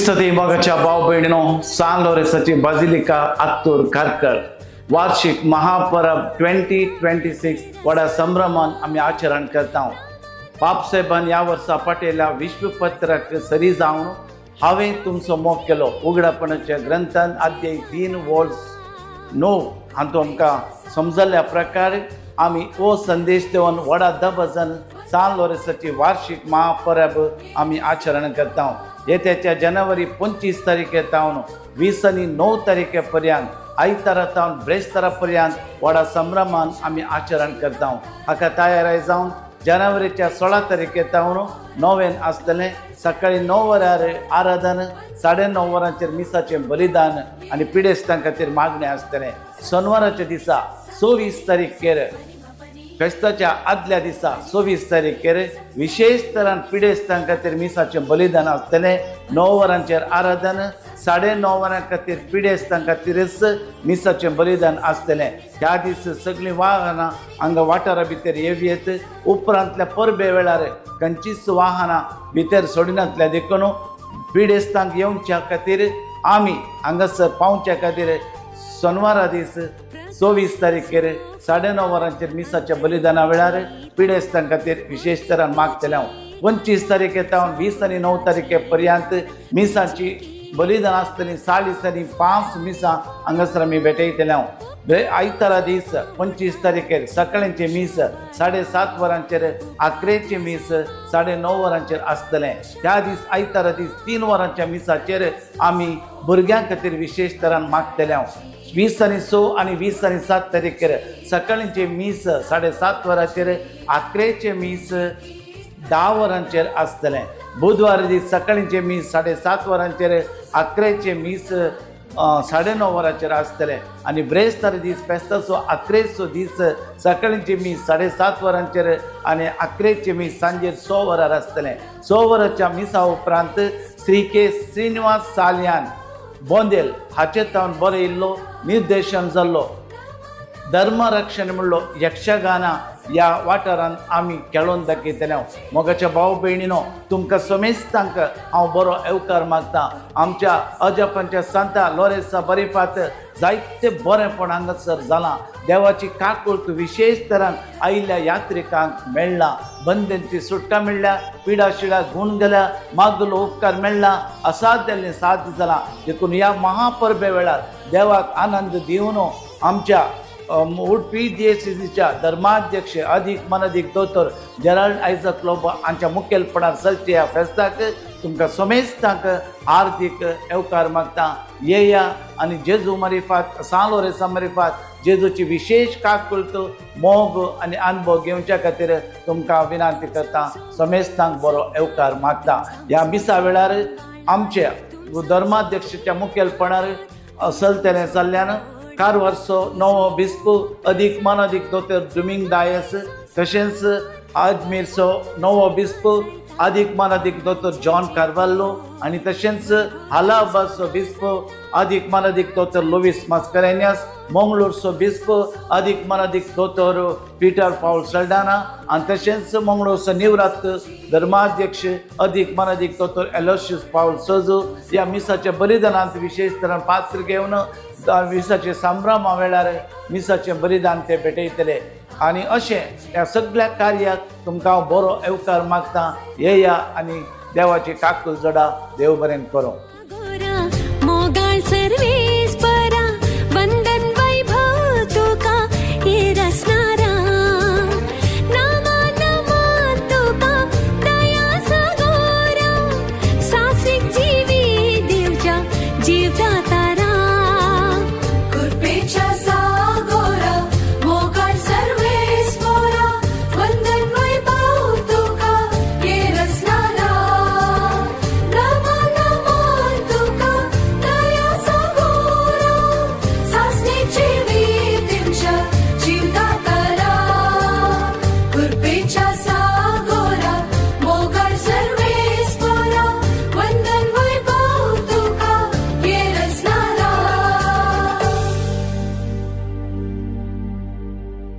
क्रिस्तदी मोगाच्या भाव भयणीनो, सान लोरेसाची बाजिलिका आत्तूर कार्कळ वार्षिक महापरब 2026 व्हडा संभ्रमान आमी आचरण करता. बापसाहेबान ह्या वर्सा पाटयल्या विश्वपत्रक सरी जावन हांवें तुमचो मोग केलो, उगडापणाच्या ग्रंथान अध्याय 3 वोल्स 9 हातूंत आमकां समजल्ल्या प्रकारे आमी हो संदेश देवन व्हडा दबाजान सान लोरेसाची वार्षिक महापरब आमी आचरण करता. येत्याच्या जानेवारी 25 तारखे तावन 20 आनी 9 तारखे पर्यंत, आयतारा तावन ब्रेस्तारा पर्यंत व्हडा संभ्रमान आमी आचरण करता. हाका तयार जावन जानेवारीच्या 16 तारखे तावन नोवेन आसतलें. सकाळी 9 वरार आराधन, 9:30 वरांचेर मिसाचें बलिदान आनी पिडेस्तां खातीर मागणें आसतलें. सोनवाराच्या दिसा 26 तारखेर, फेस्ताच्या आदल्या दिसा 26 तारखेर विशेष तरान पिडेस्तां खातीर मिसाचें बलिदान आसतलें. 9 वरांचेर आराधन, 9:30 वरां खातीर पिडेस्तां खातीरच मिसाचें बलिदान आसतलें. ह्या दीस सगळीं वाहनां हांगा वाठारा भितर येवयेत. उपरांतल्या परबे वेळार खंयचीच वाहनां भितर सोडिनातल्या देखून पिडेस्तांक येवच्या खातीर आमी हांगासर पावच्या खातीर सोनवारा दीस 26 तारखेर 9:30 वरांचेर मिसाच्या बलिदाना वेळार पिडेस्तां खातीर विशेष तरान मागतले हांव. 25 तारखे तावन 20 आनी 9 तारखे पर्यंत मिसाची बलिदान आसतली. 40 आनी 5 मिसां हांगासर आमी भेटयतले हांव. आयतारा दीस 25 तारखेर सकाळचे मीस 7:30 वरांचेर, अकरेचें मीस 9:30 वरांचेर आसतलें. त्या दीस आयतारा दीस 3 वरांच्या मिसाचेर आमी भुरग्यां खातीर विशेष तरान मागतले हांव. 20 आनी 6 आनी 20 आनी 7 तारखेर सकाळींचे मीस 7:30 वरांचेर, अकरेचें मीस 10 वरांचेर आसतलें. बुधवार दीस सकाळींचें मीस 7:30 वरांचेर, अकरेचें मीस 9:30 वरांचेर आसतलें. आनी ब्रेस्तार दीस, फेस्ताचो अकरेचो दीस, सकाळींचें मीस 7:30 वरांचेर आनी अकरेचें मीस सांजेर 6 वरार आसतलें. 6 वरांच्या मिसा उपरांत श्री के श्रीनिवास सालयान बोंदेल हाचे तावन बरयल्लो, निर्देशन जाल्लो धर्मरक्षण म्हणलो यक्षगाना ह्या वाठारांत आमी खेळोन दाखयतले. मोगाच्या भाव भयणीनो, तुमकां समेस्तांक हांव बरो येवकार मागता. आमच्या अजापांच्या सांता लोरेसा बरीफात जायते बरेंपण हांगासर जालां. देवाची काकुळट विशेष तरान आयिल्ल्या यात्रिकांक मेळ्ळा. बंद्यांची सुटका मेळ्ळ्या, पिडा शिडा गुण गेल्या, मागलो उपकार मेळ्ळा, असाध्यालें साध्य जालां. देखून ह्या महापरबे वेळार देवाक आनंद दिवन आमच्या उडपी डिएसीसीच्या धर्माध्यक्ष अधिक मानादीक दोतोर जेराल्ड आयझक लोबो हांच्या मुखेलपणान चलच्या ह्या फेस्ताक तुमकां समेस्तांक हार्दीक येवकार मागता. येया आनी जेजू मरिफात, सान लोरेसा मरिफात जेजूची विशेष काकुळट, मोग आनी अनुभव घेवच्या खातीर तुमकां विनंती करता. समेस्तांक बरो येवकार मागता. ह्या मिसा वेळार आमच्या धर्माध्यक्षाच्या मुखेलपणार चलतलें जाल्ल्यान कारवारचो नवो बिस्प अधिक मानादीक दोतोर दुमिंग डायस, तशेंच आजमेरचो नवो बिस्प अधिक मानादीक दोतोर जॉन कार्वाल्लो आनी तशेंच हालाबादचो बिस्प अधिक मानादीक दोतोर लुवीस मास्करेन्यास, मंगळूरचो बिस्प अधिक मानादीक दोतोर पिटर पावल सल्डाना आनी तशेंच मंगळूरचो निवृत्त धर्माध्यक्ष अधिक मानादीक दोतोर एलोशियस पावल सोजो ह्या मिसाच्या बलिदानांत विशेष तरान पात्र घेवन मिसाचे संभ्रमा वेळार मिसाचें बलिदान ते भेटयतले. आनी अशें ह्या सगळ्या कार्याक तुमकां हांव बरो येवकार मागता. येया आनी देवाची काकूल जोडा. देव बरें करूं.